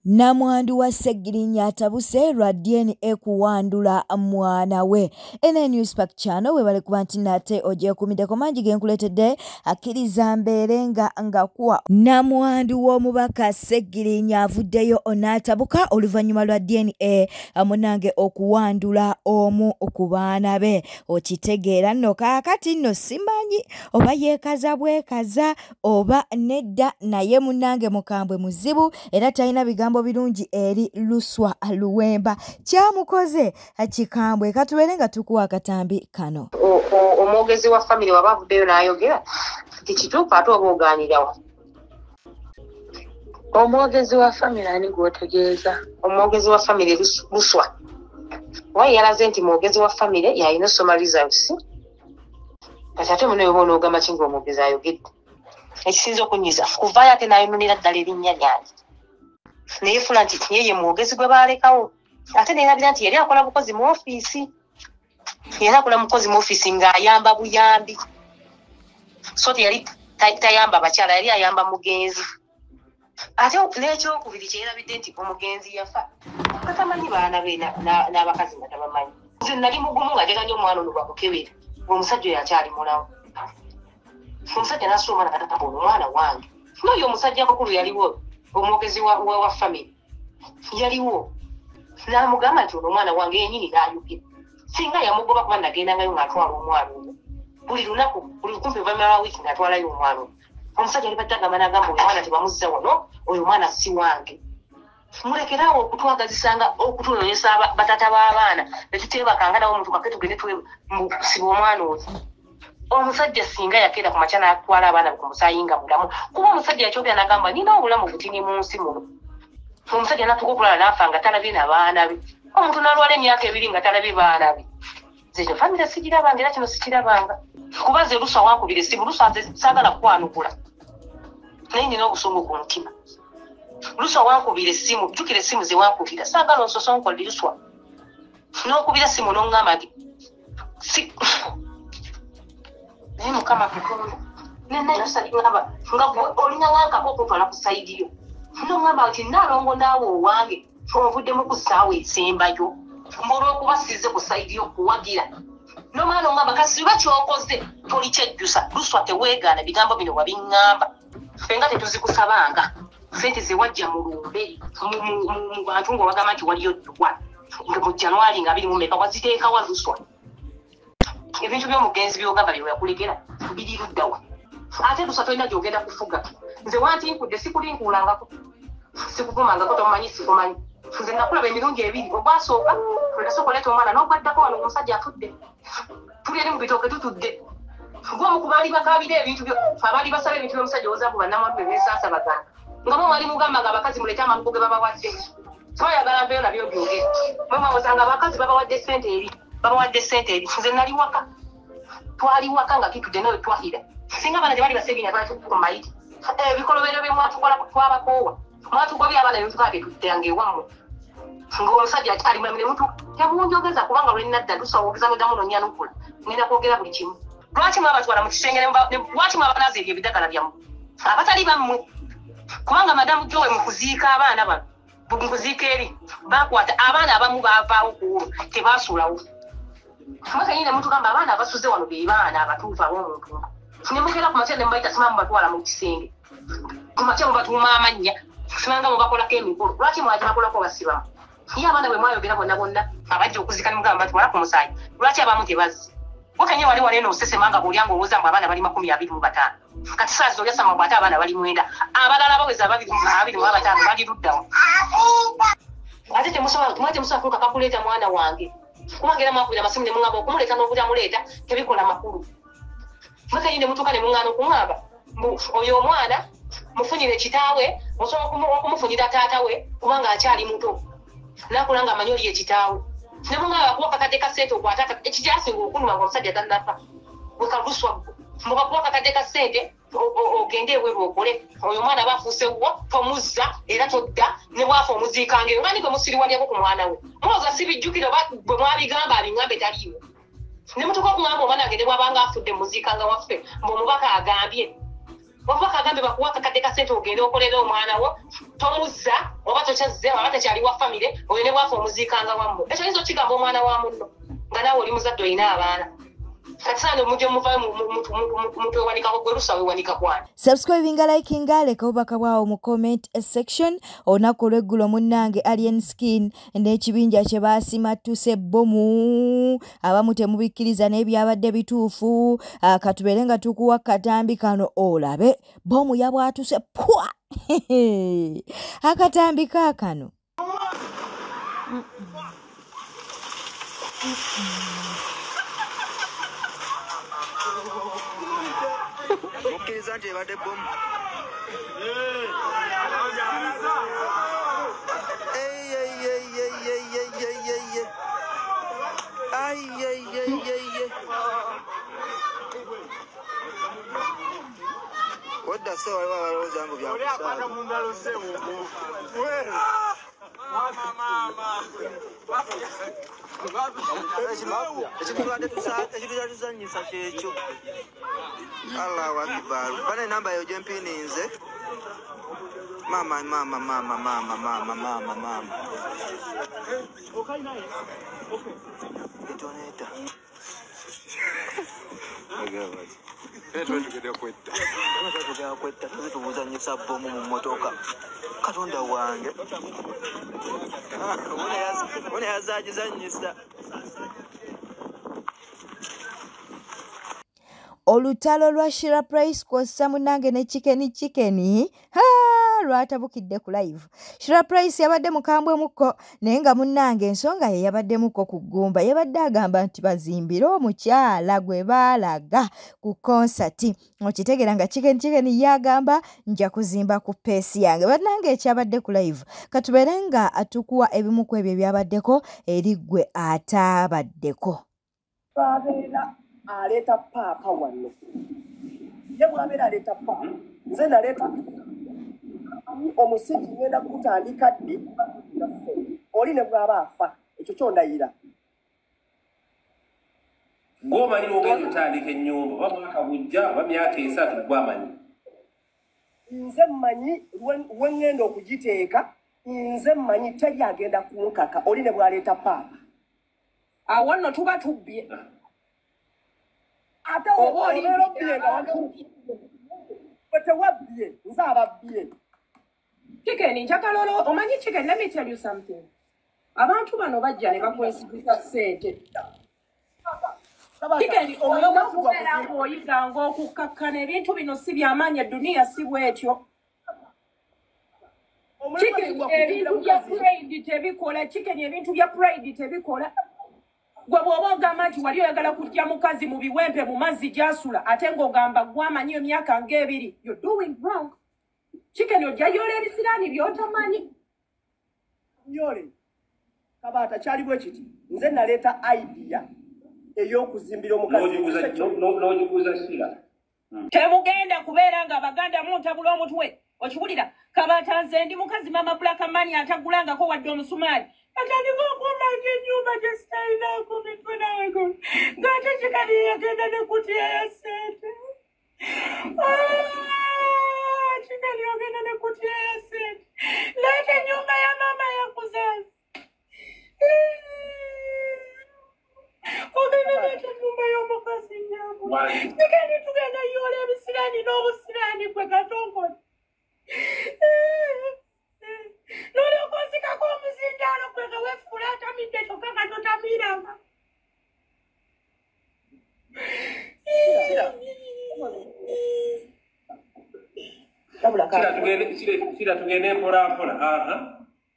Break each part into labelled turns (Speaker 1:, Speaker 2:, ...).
Speaker 1: Namwandu wa Ssegirinya atabuse lwa DNA kuwandula mwana we. Ene Newspack channel webale kuba nti nate ogyekuumiddeko mangi ge nkuleetedde, akkiriza mbeere nga kuwa. Namwandu w'omubaka Ssegirinya avuddeyo n'atabuka oluvannyuma lwa DNA munnange okuwandula omu ku baana be. Okitegeera nno kaakati nno simanyi oba yeekaza bwekaza oba nedda, naye munnange mukambwe muzibu era talina bigambo birungi eri Luswa Luwemba. Kyamukoze kikambwe, katubeere nga tukuwa akatambi kano.
Speaker 2: Omwogezi wa famire waba avuddeyo n'ayogera nti kituufu, ate oba ogaanirawa?
Speaker 3: Omwogezi wa famire ani gw'otegeeza?
Speaker 2: Omwogezi wa famire Luswa oba yalaze nti mwogezi wa famire yalina osoma results, kati ate muno oba onoogamba ki ng'omwogezi ayogedde? Ekisinza okunyiza kuvaayo ate n'ayononera ddala erinnya lyange, neyefuula nti ye ye mwogezi gwe baalekawo, ate neerabira nti yali akola bukozi mu ofiisi, yali akola mukozi mu ofiisi ng'ayamba buyambi, so teyali tayamba bakyala, yali ayamba mugenzi. Ate n'ekyokubiri kyeyerabidde nti omugenzi yafa katamanyi baana be n'abakazi nga tabamanyi. Nze nali mugumu nga njagala nnyo omwana ono bakukebera, ng'omusajja oyo akyali mulamu. Omusajja n'asula omwana katata ono omwana wange. N'oyo omusajja mukulu yaliwo, omwogezi wa famire yaliwo, n'amugamba nti ono omwana wange yennyini n'ayogera. Singa yamugoba kuba nagendangayo ng'atwala omwana ono buli lunaku, buli kumpi oluvannyuma lwa wiiki ng'atwalayo omwana ono. Omusajja yali badde agamba n'agamba oyo omwana tebamuzza wano, oyo omwana si wange. Mulekeraawo okutwagazisanga okutunoonyesa batata b'abaana ne tuteebakanga nabo omuntu kake tugende tusiba omwana oyo. Omusajja singa yakeera ku makya n'atwala abaana ku musaayi nga mulamu, kuba omusajja yakyogera n'agamba nina obulamu butini mu nsi muno. Omusajja n'atuuka okulala n'afa nga talabye na baana be, omuntu n'alwala emyaka 2 nga talabye baana be. Nze kino famire sigirabanga era kino sikirabanga, kuba nze Luswa wankubira essimu. Luswa nze saagala kukwanukula, naye nina obusungu ku mutima. Luswa wankubira essimu, jjukira essimu ze wankubira, saagala onsosonkolere Luswa. N'onkubira essimu n'oŋŋamba nti naye Mukama Katonda, nennayosaŋŋamba nga olina wankako okuntwala ku sayidi yo, n'oŋŋamba nti Nnaalongo naawe owange onvuddemu ku ssaawa esembayo olw'okuba sizze ku sayidi yo kuwagira. N'omala n'oŋŋamba kasiba ky'okoze tolikyejjusa. Luswa teweegaana bigambo bino wabiŋŋamba, ffe nga tetuzikusabanga ssente ze wajja mu lumbe mu bantu ng'obagamba nti waliyo dduwa mu January nga 24 waziteekawa Luswa? Ebintu by'omugenzi by'ogamba bye yakulekera biri luddawa? Ate Luswa tolina gy'ogenda kufuga. Nze wantinkudde, sikulinkuulangako, sikuvumangako, tomanyi sikumanyi. Nze nakulaba emirundi 2, ogwasooka lwe nasooka oleeta omwana, n'ogwaddako wano omusajja afudde, tuli eri mu bitooke tutudde. Gwe omu ku baali bakaabira ebintu byo, abaali basaba ebintu by'omusajja owozaabu bannamwandu be beesaasabagana, nga bo mwali mugamba nga abakazi muleete amabugo ge babawadde. Twayagala mpeyo nabyo byogere. Mwe mwawozanga abakazi babawadde ssente eri, babawadde ssente eri. Nze nali waka, twali waka nga tutudde nawe twahira. Singa abaana tebaali basebinya twali ku mayiti. Ebikolobero bye mwatukola twabakoowa, mwatugobye abaana ne mutukaa tetuddanga ewammwe ng'omusajja akyali mulamu ne mutu temunjogeza, kubanga lwe nnadda Luswa wogeza noddamu nonyanukula, ngenda kwogera buli kimu. Lwaki mwabatwala mu kisenge? Lwaki mwabanaaza ebyo ebidagala byammwe abatali bammwe? Kubanga madamu Jowe mu kuziika abaana bano, mu kuziika eri bakwata abaana abamu baavaawo ku olwo tebaasuulawo. Mwe kennyini ne mutugamba abaana abasuze wano be baana abatuufu ab'omuntu, ne mukeera ku makya ne mubayita simanga mubatwala mu kisenge, ku makya mubatuuma amannya, simanga mubakolako emikolo. Lwaki mwagibakolako basibamu? Ye abaana bwe mwayogera bonna bonna abajja okuziika ne mugamba batwala ku musaayi, lwaki abamu tebazze? Gwe kennyini wali wali eno osesema nga bw'olya ng'olowooza mbu abaana bali 25, kati saa zino olyasama mbu ate abaana bali 9, abalala baweza 25 bali luddawa? Ate temusobola, mwe temusobola kunkaka kuleeta mwana wange, kubanga era mwakubira amasimu ne muŋŋamba okumuleeta n'obutamuleeta tebikola makulu. Mwe kennyini ne mutuuka ne muŋŋaana okuŋŋamba mbu oyo omwana mufunire kitaawe, osobola okumufunira taata we kubanga akyali muto nakula nga amanyi oli ye kitaawe. Ne muŋŋamba bakuwa kakadde ka ssente okwate ekikyasinga okunuma ng'omusajja tannafa bwe kaluswa mbu bakuwa kakadde ka ssente ogende ebweru okole. Oyo omwana aba afuuse wuwo, tomuzza era todda, ne bwafa omuziikanga eyo. Ngani gwe musiriwalyako ku mwana we? Mulowooza sibijjukira oba bwe mwabigamba abiŋŋambe taliiwo? Ne mutuuka okuŋŋamba omwana wange ne bw'abanga afudde muziikanga waffe, mbu omubaka agambye. Oba kagambe bakuwa akakadde ka ssente ogende okolera omwana wo, tomuzza oba tokyazze oba takyali wa famire, oyo ne bwafa omuziikanga wammwe. Ekyo oyinza okigamba omwana wa munno nga naawe oli muzadde olina abaana.
Speaker 1: Subscribinga, likinga, leka obubaka bwawo mu comment section. Olunaku olw'eggulo munnange Alien Skin n'ekibinja kye baasimattuse bbomu, abamu temubikkiriza naye byabadde bituufu. Katubeere nga tukuwa katambi kano olabe bbomu yabwatuse pwa akatambi kaakano.
Speaker 4: Okkiriza nti ebadde bbomu? Wadda se waliwo abalowooza mbu byakusaaga. Ekintu kyatuzannyisa kyekyo. Allahu Akbar. Bana enamba eyo gye mpiininze. Maama maama maama maama maama maama maama. Etoneta. Tugenda kwetta tuze tubuzannyisa bbomu mu mmotoka. Katonda wange. Ono yazaagizannyisa.
Speaker 1: Olutalo lwa Shira Price kw'ossa munnange ne Chicken Chicken lwatabukidde ku live. Shira Price yabadde mukambwe mukko naye nga munnange ensonga ye yabadde mukko ku ggumba. Yabadde agamba nti bazimbire omukyala gwe baalaga ku konsati. Okitegeera nga Chicken Chicken yagamba nja kuzimba ku peesi yange. Bannange ekyabadde ku live katubeere nga atukuwa ebimu ku ebyo ebyabaddeko eri ggwe ataabaddeko.
Speaker 5: Aleeta paapa wano ye bw'abeera aleeta paapa, nze naleeta omusingi ngenda kugutandika ddi oli ne bw'aba afa, ekyo kyondayira.
Speaker 6: Gw'omanyi ogenda otandika ennyumba oba mwaka bujja oba myaka 3 gw'amanyi.
Speaker 5: Nze mmanyi we ŋŋenda okugiteeka, nze mmanyi teri agenda kunkaka oli ne bw'aleeta paapa.
Speaker 7: Awo nno tuba tubbye.
Speaker 5: Ate obeera obbye nga tewabbye, nze ababbye.
Speaker 7: Chicken, njagala omanyi Chicken, let me tell you something. Abantu bano bajja ne bakwesigisa ssente. Chicken, olina okubeera ng'oyiga ng'okukkakkana ebintu bino si by'amaanyi, eduniya si bw'etyo. Chicken, ebintu bya pride tebikola. Chicken, ebintu bya pride tebikola. Gwe bw'oba ogamba nti wali oyagala kujja mukazi mu biwempe mu mazzi gy'asula ate ng'ogamba gwamanyi emyaka ng'ebiri, you're doing wrong. Chicken, ojja yoola ebisiraani by'otamanyi.
Speaker 5: Nyole Kabaata kyali bwe kiti, nze naleeta idea ey'okuzimbira omukazi.
Speaker 6: N'ogiguza Shira.
Speaker 7: Temugenda kubeera nga Abaganda muntabula omutwe. Okiwulira? Kabaata nze ndi mukazi mama Black Man atagulangako wadde omusumaali. Atandika okumanga ennyumba gye sitalinaako mitwe nawe ng'ate Chicken yagenda ne kutiya ya ssente. Chicken yagenda ne kutiya ya ssente. Leeta ennyumba ya maama yakuzaala. Ogenda leeta ennyumba y'omukazi nnyabo. Chicken tugenda yoola ebisiraani n'obusiraani gwe katongole. Nolyoka onzikako omuzindaalo gwe nga weefuula atamidde kyokka nga totamiranga.
Speaker 6: Shira tugende mpola mpola.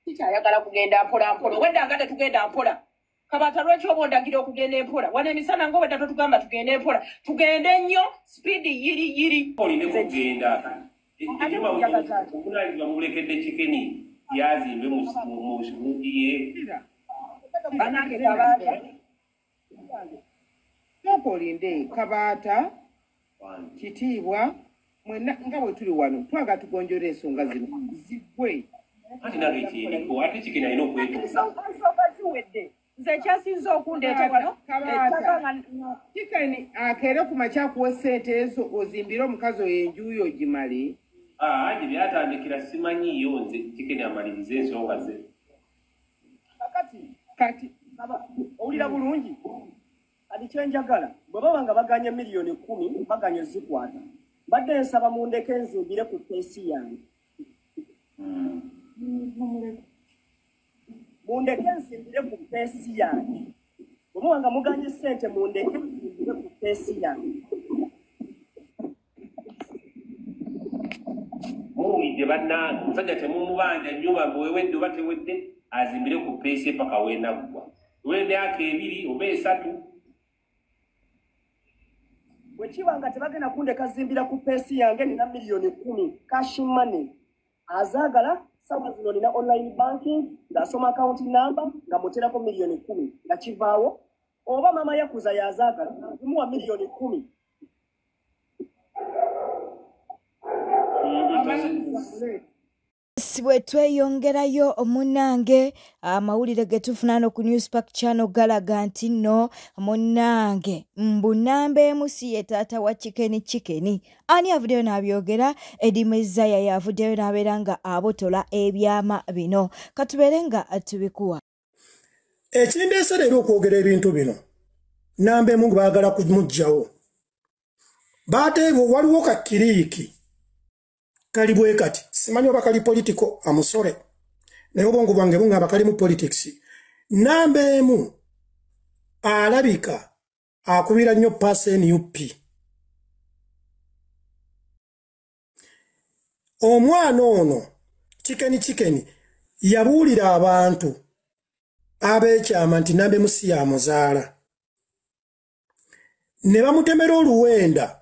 Speaker 7: Sikyayagala kugenda mpola mpola. Obwedda nga tetugenda mpola. Kabaata lwaki oba ondagira okugenda empola? Wano emisana ng'obwedda totugamba tugende empola. Tugende nnyo sipiidi yiri yiri.
Speaker 6: Olina kugenda. Ennyumba obuvunaanyizibwa mubulekedde Chicken yazimbe mu ye.
Speaker 7: Bannange Kabaata.
Speaker 8: Sooka olinde Kabaata, Kitiibwa, mwenna nga bwe tuli wano twagala tugonjora ensonga zino ziggwe.
Speaker 6: Anti nange kyeriko ate Chicken alina okwetuusa.
Speaker 5: Ensonga ziwedde.
Speaker 7: Nze ekyasinze okundeeta wano ettaka nga
Speaker 8: Chicken akeere ku makya kuwa ssente ezo ozimbire omukazi oyo enju yo ogimale.
Speaker 6: Aa, gye byatandikira simanyiiyo nze. Chicken amalirize ensonga ze.
Speaker 5: Kakati
Speaker 8: Kati
Speaker 5: owulira bulungi. Kati kyenjagala, bwe baba nga baganye miliyoni 10, baganye zikwata, mbadde nsaba mundeke nzimbire ku pace yange. Mundeke nzimbire ku pace yange. Bwe muba nga muganye ssente, mundeke nzimbire ku pace yange.
Speaker 6: Muwulidde bannange, omusajja temumubanja nnyumba mbwewedde oba tewedde, azimbire ku pace paka wenaggwa, oba emyaka 2 oba 3.
Speaker 5: Bwe kiba nga tebagenda kundeka zimbira ku pace yange, nina miliyoni 10 cash money, azaagala sawa zino nina online banking, ng'asoma account number nga muterako miliyoni 10 nga kivaawo, oba maama yakuza yazaagala zimuwa miliyoni 10.
Speaker 1: Si bwe tweyongerayo munnange, amawulire ge tufuna no ku Newspark Channel galaga nti nno munnange mbu namba emu si ye taata wa Chicken Chicken. Ani avuddeyo n'abyogera? Eddie Mezaya yavuddeyo n'abeera nga abotola ebyama bino. Katubeere nga tubikuwa.
Speaker 9: Ekindeese leero okwogera ebintu bino, namba emu baagala kumuggyawo, baate waliwo ka clique kali bwe kati, simanyi oba kali political, amusore, naye obwongo bwange bungamba kalimu politics. Namba emu alabika akubira nnyo paasi NUP. Omwana ono Chicken Chicken yabuulira abantu ab'ekyama nti namba emu si yamuzaala, ne bamutemera oluwenda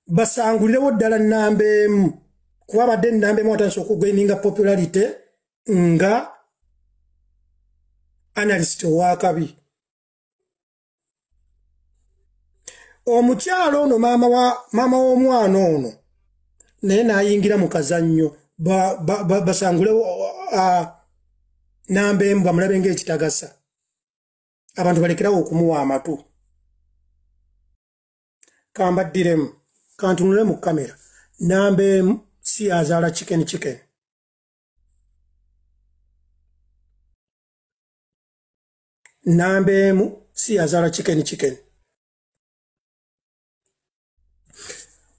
Speaker 9: basangulirewo ddala namba emu, kuba abadde namba emu atandise okugaininga popularity nga analyst owakabi. Omukyalo ono maama wa maama w'omwana ono naye n'ayingira mu kazannyo basangulewo namba emu, bamulabe ng'ekitagasa, abantu balekerawo okumuwa amatu. Kambaddiremu, kantunule mu kamera. Namba emu si azaala Chicken Chicken. Namba emu si azaala Chicken Chicken.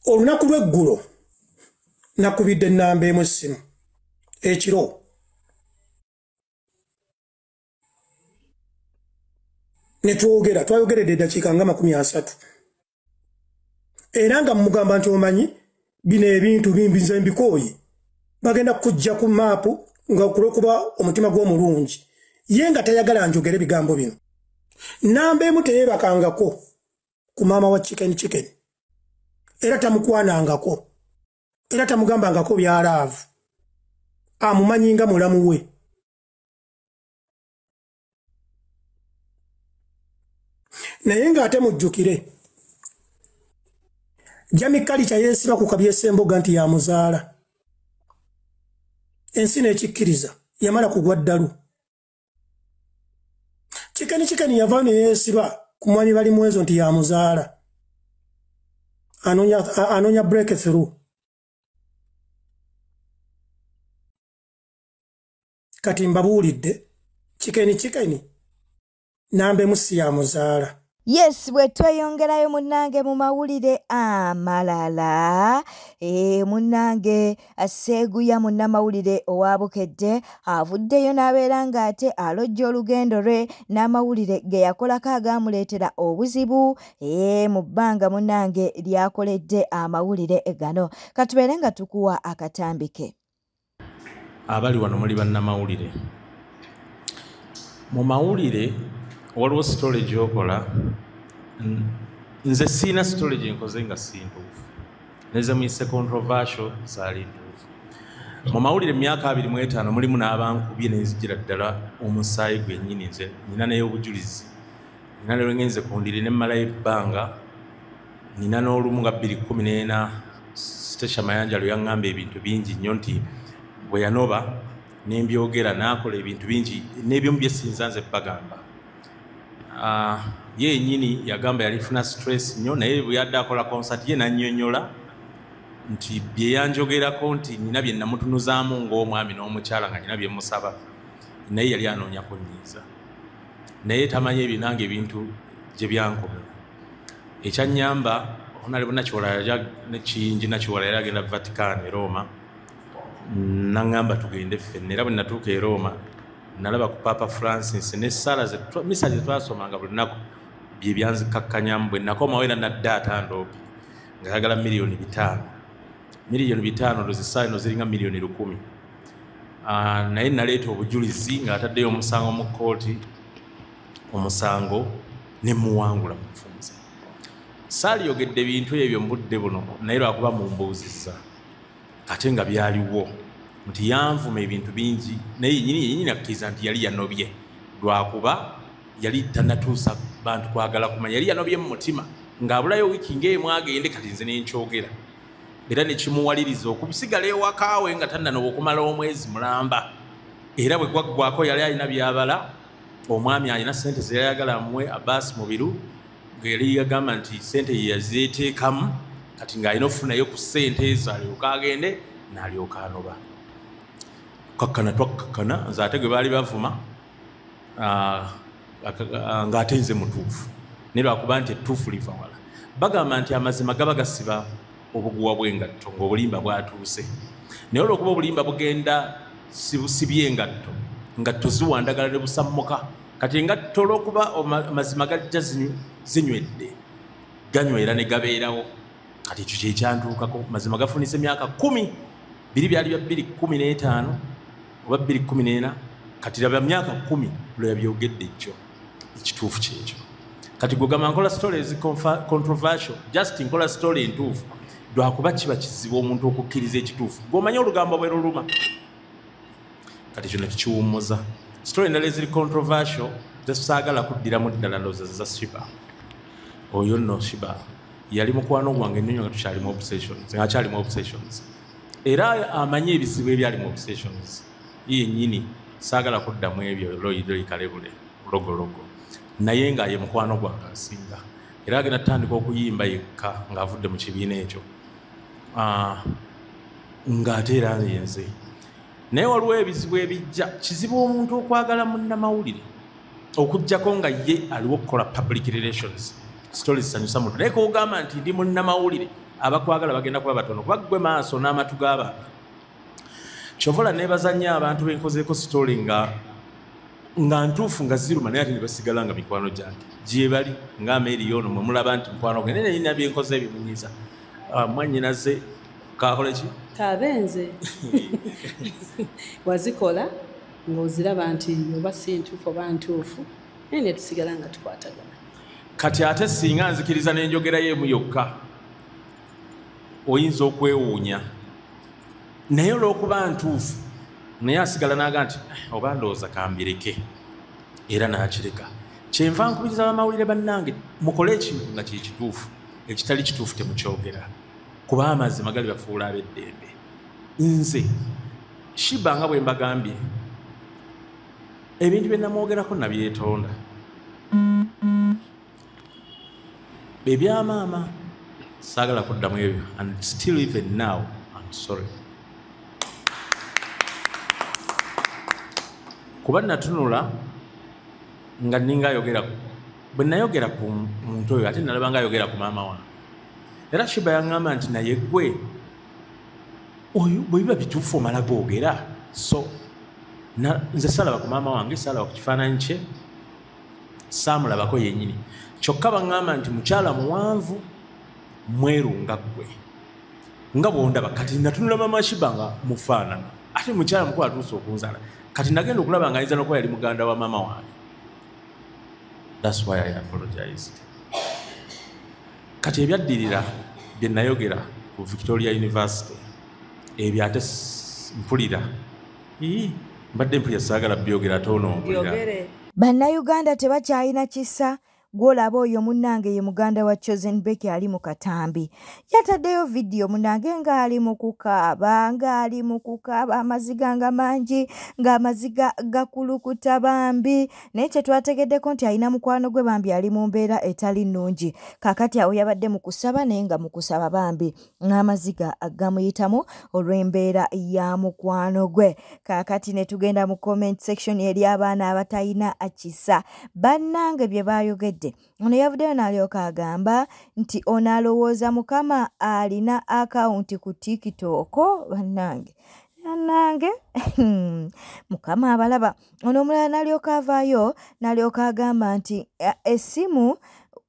Speaker 9: Olunaku lw'eggulo nakubidde namba emu essimu ekiro. Ne twogera, twayogeredde eddakiika nga 30, era nga mugamba nti omanyi bino ebintu bimbi, nze mbikooye, bagenda kujja ku maapu nga kulwokuba omutima gw'omulungi ye nga tayagala njogere bigambo bino. Namba emu teyeebakangako ku maama wa Chicken Chicken, era tamukwanangako, era tamugambangako bya love, amumanyi nga mulamu we. Naye ng'ate mujjukire Jami Kalica yeesiba ku Kabyesemboga nti yamuzaala, ensi n'ekikkiriza, yamala kugwa ddalu. Chicken Chicken yava ne yeesiba ku mwami Balimwezo nti yamuzaala, anoonya break through. Kati mbabuulidde, Chicken Chicken namba emu si yamuzaala.
Speaker 1: Yes, bwe tweyongerayo munnange mu mawulire amalala, munnange Seeguya munnamawulire owa Bukedde avuddeyo n'abeera ng'ate alojja olugendo lwe n'amawulire ge yakolako agaamuleetera obuzibu mu bbanga munnange lyakoledde amawulire gano. Katubeere nga tukuwa akatambike.
Speaker 10: Abali wano muli bannamawulire. Mu mawulire waliwo story gy'okola. Nze siina story gye nkoze nga si ntuufu, neze muyise controversial zaali ntuufu. Mu mawulire mu myaka 25 mulimu n'abankubye nenzijira ddala omusaayi gwennyini. Nze nina naye obujulizi, nina ne lwengenze ku ndiri ne mmalayo ebbanga, nina n'olumu nga 2014 Stecia Mayanja lwe yaŋŋamba ebintu bingi nnyo nti bwe yanoba Nembyogera n'akola ebintu bingi n'eby'omu byesinza nze bagamba. Ye yennyini yagamba yalifuna stress nnyo, naye bwe yadde akola concert ye nannyonnyola nti bye yanjogerako nti nina bye namutunuzaamu ng'omwami n'omukyala nga nina bye musaba, naye yali anoonya kunnyiiza, naye tamanyi ebyo nange ebintu gye byankomera. Ekyannyamba Honorable Nakiwala Kiyingi Nakiwala yali agenda Vatican e Roma, naŋŋamba tugende ffenna. Era bwe natuuka e Roma nalaba ku Papa Francis n'essaala misa ze twasomanga buli lunaku bye byanzikakkanyamu. Bwe nakomawo era nadda atandoopi nga yagala 5,000,000. 5,000,000 ndowooza essaawa eno ziringa 1,000,000. Naye naleeta obujulizi ng'ataddeyo omusango mu kkooti, omusango ne muwangula mu bufunze. Saaliyogedde bintu ebyo mu budde buno, naye lwakuba mumbuuzizza ate nga byaliwo nti yanvuma ebintu bingi, naye yennyini akkiriza nti yali yanobye lwakuba yali tannatuusa bantu kwagala kumanya, yali yanobye mu mutima ng'abulayo wiiki ng'emu agende. Kati nze ne nkyogera era ne kimuwaliriza okusigala ewaka we nga tannanoba okumala omwezi mulamba. Era bwe gwaggwako yali alina by'abala, omwami alina ssente ze yayagala amuwe Abbas Mubiru, nga yali yagamba nti ssente ye yazeeteekamu, kati ng'alina okufunayo ku ssente ezo alyoke agende n'alyoka anoba. Kakkana twakkakkana, nze ate gwe baali bavuma ng'ate nze mutuufu, naye lwakuba nti ettuufu liva wala. Bagamba nti amazima gaba gasiba obuguwa bw'engatto ng'obulimba bwatuuse, naye olw'okuba obulimba bugenda sibusibye engatto, ngatto ziwandagala ne busammuka. Kati engatto olw'okuba amazima gajja zinywedde, ganywera ne gabeerawo. Kati ekyo kyekyantuukako. Mazima gafunise myaka 10, biri byali bya 2015 oba 2014, kati laba myaka 10 lwe yabyogedde ekyo ekituufu kyekyo. Kati gwe gamba nkola stories controversial, just nkola story entuufu lwakuba kiba kizibu omuntu okukkiriza ekituufu. Gw'omanyi olugambo bwe luluma, kati kyo ne tukiwummuza. Story endala eziri controversial zesaagala kuddiramu ddala ndowooza za Shiba. Oyo nno Shiba yali mukwano gwange nnyo nga tukyali mu obsessions, nga akyali mu obsessions, era amanyi ebizibu ebyali mu obsessions. Ye yennyini saagala kuddamu ebyo Loyi Kalebule logologo, naye nga ye mukwano gwange asinga. Era agenda tutandika okuyimba yekka ng'avudde mu kibiina ekyo, ng'ate era yenze. Naye waliwo ebizibu ebijja. Kizibu omuntu okwagala munnamawulire okuggyako nga ye aliwo okukola public relations, stories zisanyusa muntu. Naye k'ogamba nti ndi munnamawulire, abakwagala bagenda kuba batono, kuba ggwe maaso n'amatu g'abantu. Kyova neebaza nnyo abantu benkozeeko story nga ntuufu nga ziruma, naye ate ne basigala nga mikwano gyange gye bali nga Ameeri ono mwe mulaba nti mukwano gwe, naye nina byenkoze ebimunyiiza. Mwannyinaze kakole ki?
Speaker 11: Kabenze wazikola ng'oziraba nti oba si ntuufu oba ntuufu, naye ne tusigala nga tukwatagana.
Speaker 10: Kati ate singa nzikiriza n'enjogera ye emu yokka, oyinza okwewuunya, naye olw'okuba ntuufu naye asigala n'aga nti oba ndowooza kambireke, era n'akireka. Kyenva nkubiriza bamawulire bannange, mukole ekintu nga kye kituufu, ekitali kituufu temukyogera, kuba amazima gali bafuula ab'eddembe. Nze Shiba nga bwe mbagambye, ebintu bye namwogerako nabyetonda. Ebyamaama saagala kuddamu ebyo, and still even now I'm sorry. Kuba natunula nga nninga ayogera, bwe nayogera ku muntu oyo ate nalaba nga ayogera ku maama wange. Era Shiba yaŋŋamba nti naye ggwe oyo bwe biba bituufu omala googera. So nze saalaba ku maama wange, saalaba ku kifaananyi kye, saamulabako yennyini. Kyokka baŋŋamba nti mukyala muwanvu mweru nga ggwe, nga bw'ondaba. Kati natunula maama Shiba nga mufaanana, ate mukyala mukulu atuuse okunzaala. Kati nagenda okulaba nga ayinza n'okuba yali muganda wa maama wange. That's why I apologized. Kati ebyaddirira bye nayogera ku Victoria University ebyo ate mpulira, mbadde mpulira saagala byogera ate ono mpulira.
Speaker 1: Bannayuganda tebakyalina kisa. Gw'olaba oyo munnange ye muganda wa Chosen Becky ali mu katambi. Yataddeyo vidiyo munnange ng'ali mu kukaaba, ng'ali mu kukaaba, amaziga nga mangi, ng'amaziga gakulukuta bambi. Naye kye twategeddeko nti alina mukwano gwe bambi ali mu mbeera etali nnungi. Kaakati awo yabadde mu kusaba naye nga mu kusaba bambi n'amaziga gamuyitamu olw'embeera ya mukwano gwe. Kaakati ne tugenda mu comment section eri abaana abatalina kisa. Bannange bye baayogedde. Ono yavuddeyo n'alyoka agamba nti ono alowooza Mukama alina akawunti ku TikTok. Bannange bannange Mukama abalaba. Ono omulala n'alyoka avaayo n'alyoka agamba nti essimu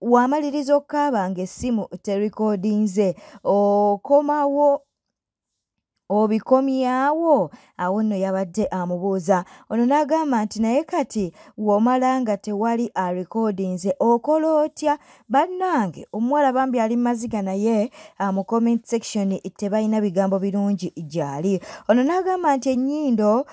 Speaker 1: wamaliriza okukaaba ng'essimu terikodinze, okomawo obikomyawo. Awo nno yabadde amubuuza. Ono n'agamba nti naye kati w'omala nga tewali arekodinze okola otya? Bannange omuwala bambi ali maziga naye mu comment section tebalina bigambo birungi gy'ali. Ono n'agamba nti ennyindo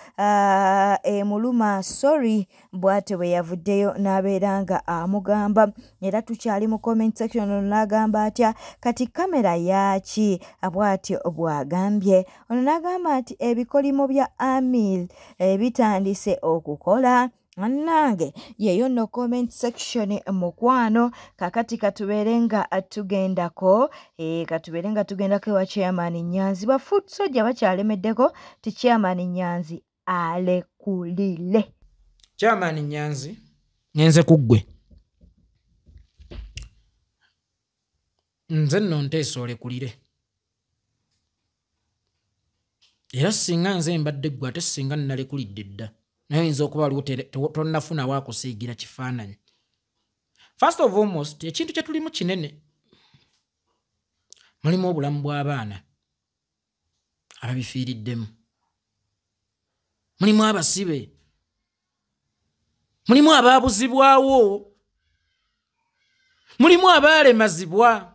Speaker 1: emuluma, sorry, bw'atyo bwe yavuddeyo n'abeera nga amugamba. Era tukyali mu comment section. Ono n'agamba atya kati kamera yaaki? Bw'atyo bw'agambye. Ono n'agamba nti ebikolimo bya Amil bitandise okukola. Annange yeyo nno comment section mukwano. Kakati katubeere nga tugendako katubeere nga tugendako ewa Chairman Nyanzi. Ba foot soldier bakyalemeddeko ti Chairman Nyanzi alekulile.
Speaker 12: Chairman Nyanzi ngenze kuggwe, nze nno nteesa olekulire. Era singa nze mbadde ggwe ate singa nnalekulidde dda, naye oyinza okuba waliwo tonnafuna waakusiigira kifaananyi. First of almost, ekintu kye tulimu kinene, mulimu obulamu bw'abaana ababifiiriddemu, mulimu abasibe, mulimu abaabuzibwawo, mulimu abaalemazibwa.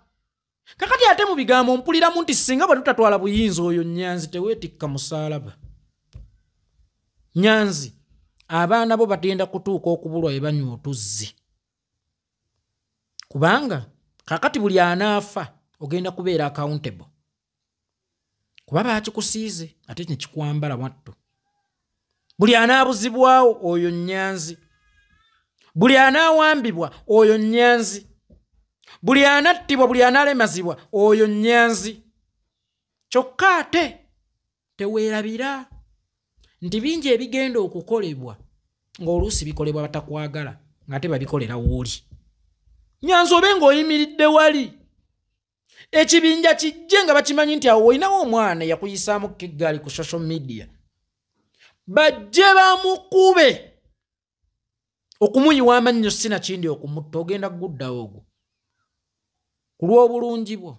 Speaker 12: Kakati ate mu bigambo mpuliramu nti singa bwe tutatwala buyinza oyo Nyanzi teweetikka musaalaba. Nyanzi abaana bo bagenda kutuuka okubulwa we banywa otuzzi, kubanga kakati buli anaafa ogenda kubeera accountable, kuba baakikusiize ate ne kikwambala mwattu. Buli anaabuzibwawo oyo Nyanzi, buli anaawambibwa oyo Nyanzi, buli anattibwa, buli anaalemazibwa oyo Nyanzi. Kyokka ate teweerabira nti bingi ebigenda okukolebwa ng'oluusi bikolebwa batakwagala ng'ate babikolera w'oli. Nyanzi obe ng'oyimiridde wali, ekibinja kijje nga bakimanyi nti awo olinawo omwana eyakuyisaamu keggaali ku social media, bajje bamukube okumuyiwa amannyo sinakindi okumutta, ogenda kuguddawo ogwo. Ku lw'obulungi bwo,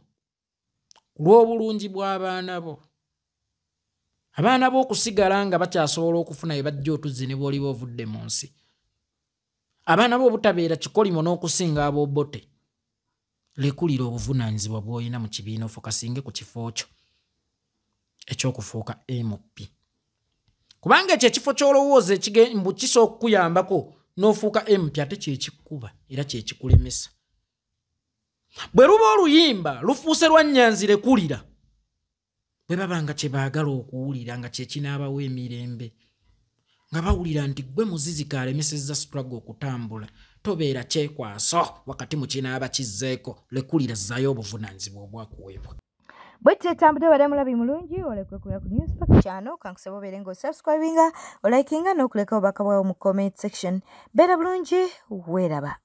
Speaker 12: ku lw'obulungi bw'abaana bo, abaana bo okusigala nga bakyasobola okufuna bye bajja otuzzi ne bw'oliba ovudde mu nsi, abaana bo obutabeera kikolimo n'okusinga ab'obote, lekulira obuvunaanyizibwa bw'olina mu kibiina ofokasinge ku kifo kyo ekyokufuuka MP. Kubanga ekyo ekifo ky'olowooza mbu kisobola okukuyambako n'ofuuka MP ate kyekikuba era kyekikulemesa. Bwe luba oluyimba lufuuse lwa Nyanzi lekulira, bwe baba nga kye baagala okuwulira nga kye kinaabawa emirembe, nga bawulira nti ggwe muzizika alemesezza struggle okutambula, tobeera kyekwaso wakati mu kinaaba kizzeeko. Lekulira, zzaayo obuvunaanyizibwa obwakuweebwa.
Speaker 1: Bwe tetambudde badde mulabi mulungi olekwekulira ku Newspack channel. Kankusaba obeere ng'osubscribinga, olikinga n'okuleka obubaka bwawo mu comment section. Beera bulungi, weeraba.